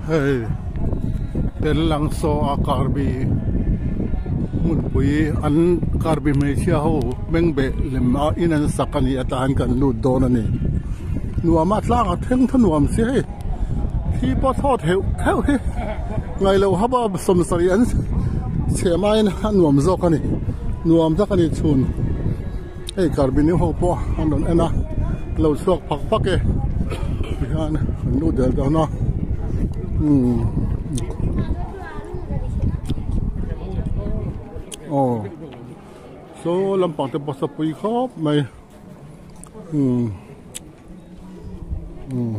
Hei tel lang saw a karbi hmunpui an karbi hmeichhia ho meng beh lem a in an sak a ni a tah hian kan lut dawn a ni nuam a tlang a thleng tha nuam si hei thi pawh thawt heuh heuh hi ngaih loh hap a sawmsarih an chheh hmain a nuam zawk a ni nuam tak a ni chhun. Hei karbi ni ho pawh an rawn en a lo chhuak phak phak e tihian an lut del dawn a umm aw saw lampang te pawh sapui khawp mai umm umm.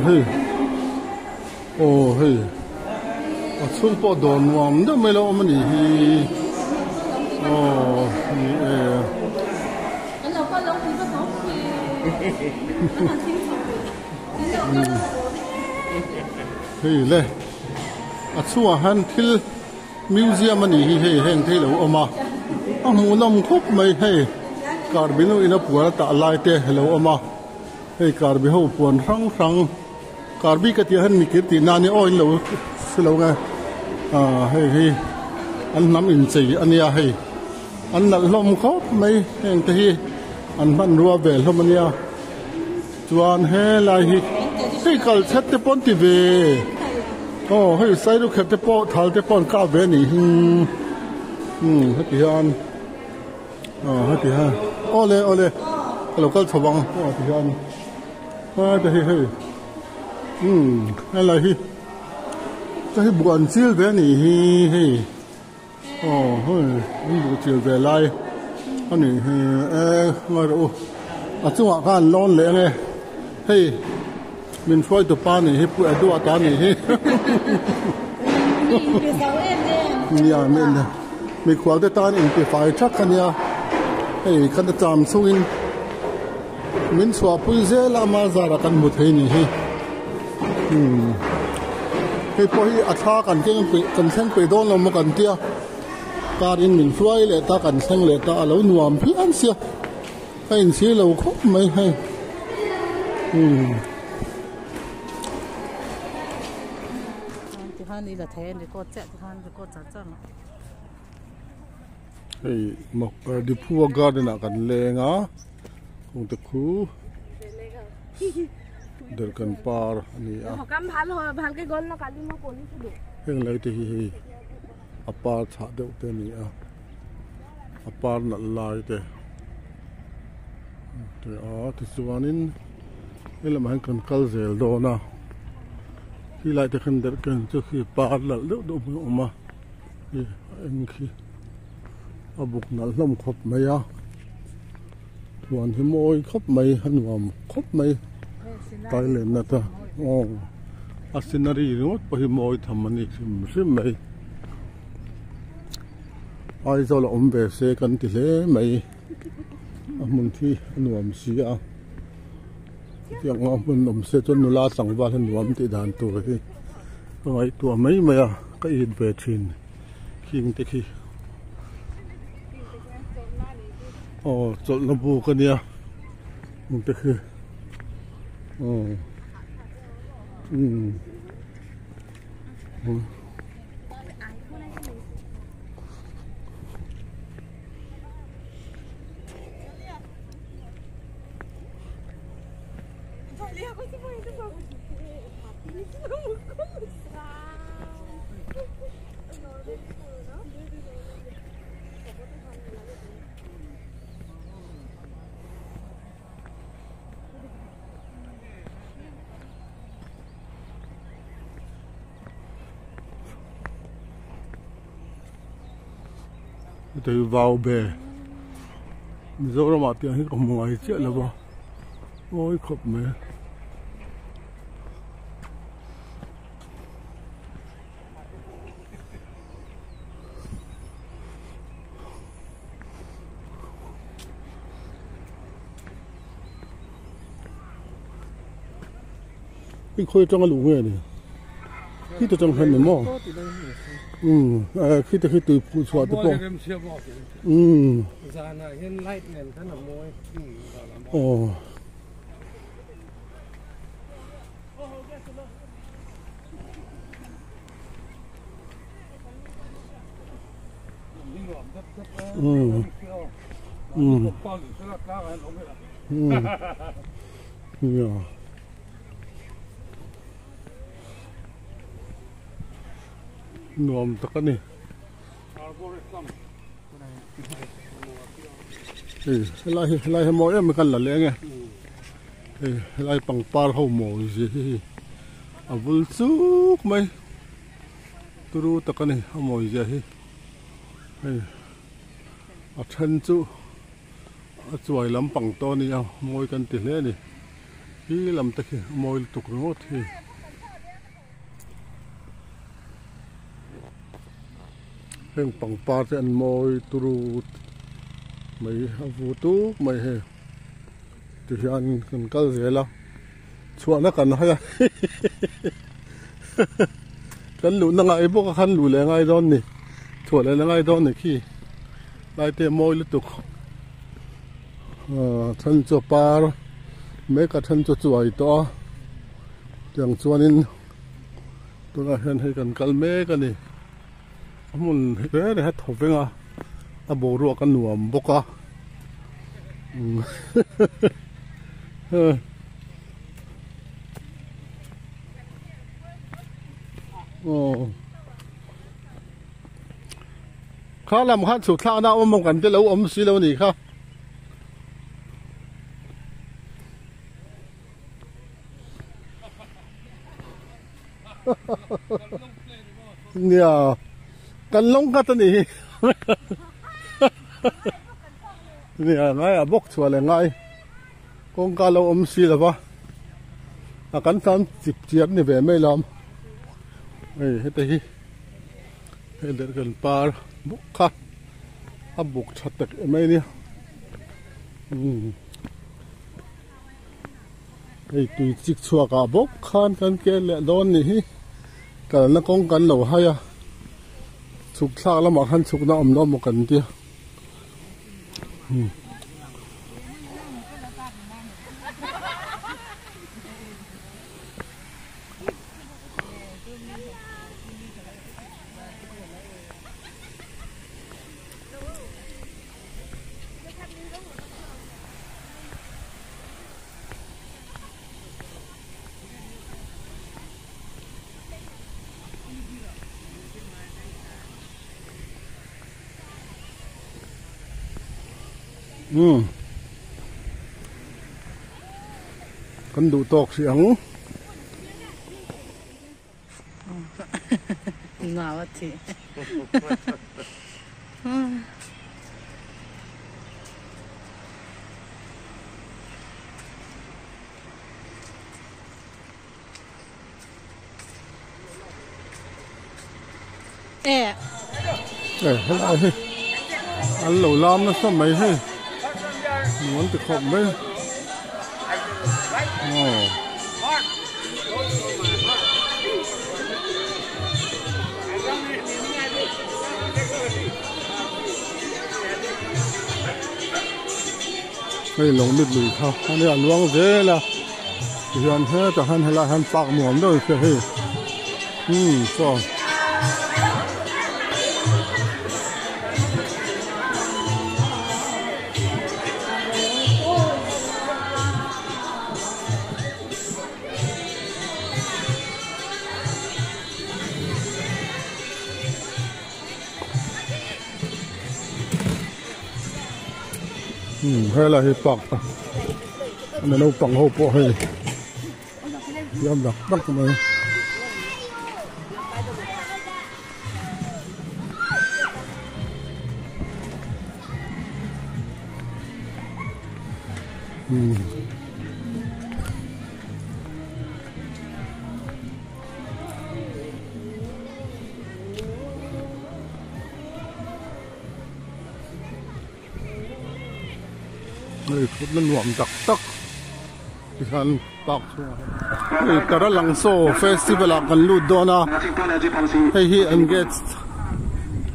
Hei aw hei a chhung pawh dawr nuam deuh mai lo awm a nih hi aw ni e. Hei le a chhungah hian thil museum a nih hi hei heng thei lo awm a a hmuhnawm khawp mai hei karbi nu in a puan a tah lai te a lo awm a hei karbi ho puan hrang hrang karbi ka tih ah hian mikir tih na ania aw in lo hre lo nge ah hei hi an hnam inchei a nia hei an nalh hlawm khawp mai heng te hi an hmanrua ve hlawm a nia. Chuan helai hi hei kal chhet te pawh an ti ve aw hei sairukhet te pawh thal te pawh an kap ve a nih hi umm heti hian aw heti hian awle awle ka lo kal chho ang aw ti hian heta hi hei umm helai hi hei buh an chil ve a nih hi hei. Aw hei an buh chil ve lai a nih hi e ngawi rawh u a chungah khan an lawn leh ange hei min hruai tu pa nih hi pu Eduard a nih hi nia mikhual te tan intifai thak a nia hei kan cham chungin min chhuahpui zel a ama zarah kan hmu thei a nih hi umm hei pawh hi a thla kan keng peih kan thleng peih dawn lo maw kan tia car in min hruai leh ta kan thleng leh ta a lo nuam phian sia a inchhir lo khawp mai hei umm. Hei Diphua garden ah kan leng a kawngte khu derhken par a ni a heng lai te hi hei a par chhah deuh te a ni a a par nalh lai te a tichuanin helamah hian kan kal zel dawn a khilai te khan derhken chu khi par nalh deuh deuh hmun a awm a. Hi a eng khi a buk nalh hlawm khawp mai a huan hi mawi khawp mai a nuam khawp mai thailand ata aw a scenery ringawt pawh hi mawi tham a ni hrim hrim mai Aizawl a awm ve se kan ti hle mai a hmun khi a nuam si a hetiang a hmun awm se chuan nula tlangval hi nuam tih dan tur hi. Ka ngaihtuah mai mai a ka it ve thin khing te khi aw chawlhna buk a nia heng te khi aw umm. Heti vau be Mizoramah tiang hi ka hmu ngai chiah lo va mawi khawp mai. Hei khawi atanga luh nge ni? Khita tang hian ni maw? Umm khita khi tui phuh chhuah te pawh. Umm. Aw. Umm. Umm. Umm. Nia. Nuam tak a ni. Hei helai hi helai hi mawi em kan la leng e. Hei helai pangpar ho mawi zia hi hei a vul chuk mai. Turu tak a ni a mawi zia hi. Hei a then chu a chuai lampang tawh a ni a mawi kan ti hle a ni. Hi lam te khi a mawi lutuk ringawt hi. Heng pangpar te an mawi turu mai a vu tuk mai hei tihian kan kal zel a chhuahna kan hawi a kan luhna ngai bawk a khan luh leh ngai dawn ni chhuah leh ngai dawn ni khi lai te a mawi lutuk ahh then chu a par mek a then chu a chuai tawh a tiang chuanin tunah hian hei kan kal mek a ni a hmun reng reng a thaw veng a a boruak a nuam bawk a aw kha lam khan chhuk thlakna a awm ang kan te lo awm si lo a nih kha. Nia kan lawng khat a nih hi nia ngai a bawk chhuah leh ngai kawngka lo awm si lo va a kan tan chip chiap ni ve mai lawm hei heta hi hei der kan par bawk kha a buk tha tak em mai a nia umm. Hei tui chik chhuak ah bawk khan kan kel leh dawn nih hi kalna kawng kan lo hai a chhuk thlak lamah khan chhukna awm dawn maw kan tia Umm kan duh tawk hrih ang. Helai hi an lo lam nasa mai hei nuam ti khawp mai aw. Hei lawng mit lui kha a nia luang zel a tihian hetah hian helaiah hian park nuam deuh in hria hei umm saw. Umm helai hi park a a naupang ho pawh hei fiam dak dak mai. Umm. Hei thutna nuam tak tak. Tikhan park chhungah hian hei Taralangso festival ah kan lut dawn a, hei hi an gate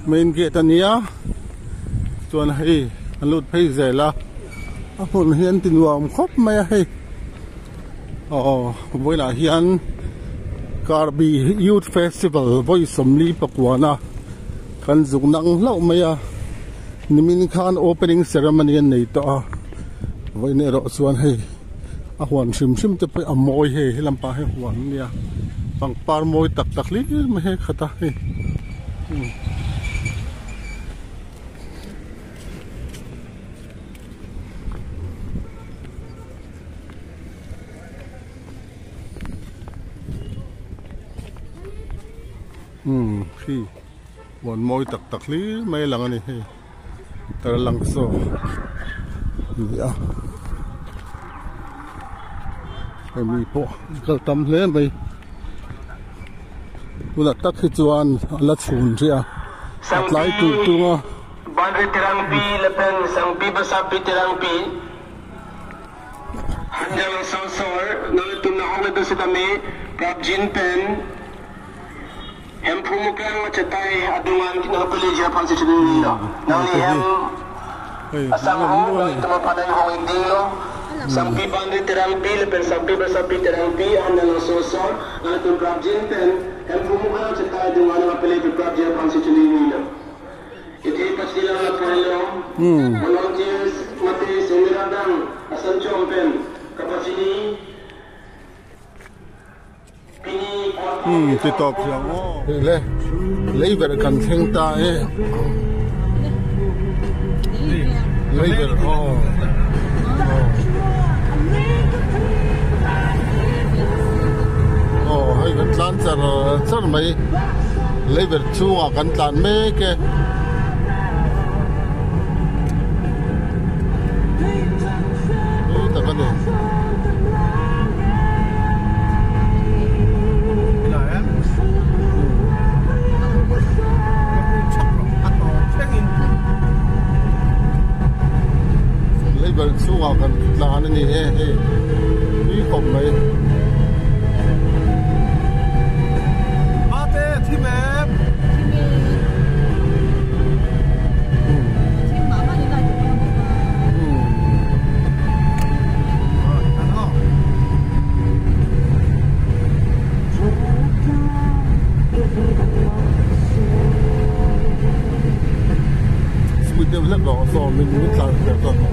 main gate a nia chuan hei an lut phei zel a, a hmun hi an ti nuam khawp mai a hei aw vawiinah hian Karbi youth festival vawi 44 a kan zuk nang hlauh mai a. Nimin khan opening ceremony an nei tawh a, vawiin erawh chuan hei a huan hrim hrim te pawh a mawi hei he lampang hi huan a nia pangpar mawi tak tak hlir mai hi a khat a hei umm khi. Huan mawi tak tak hlir mai a lang a ni hei tarlang saw a ni a hei mi pawh an kal tam hle mai tunah tak hi chuan a la chhun rih a a tlai tur tung a. Umm ti tawp thei ang aw. Hei le lei ber kan thleng ta e. Lei ber aw. Aw hei kan tlan char char mai. Lei ber chungah kan tlan mek e. Tui tak a ni. Leiber chhungah kan tlan a ni e hei tui khawp mai. Speed deuh hlek rawh saw min min tlan tir dawn.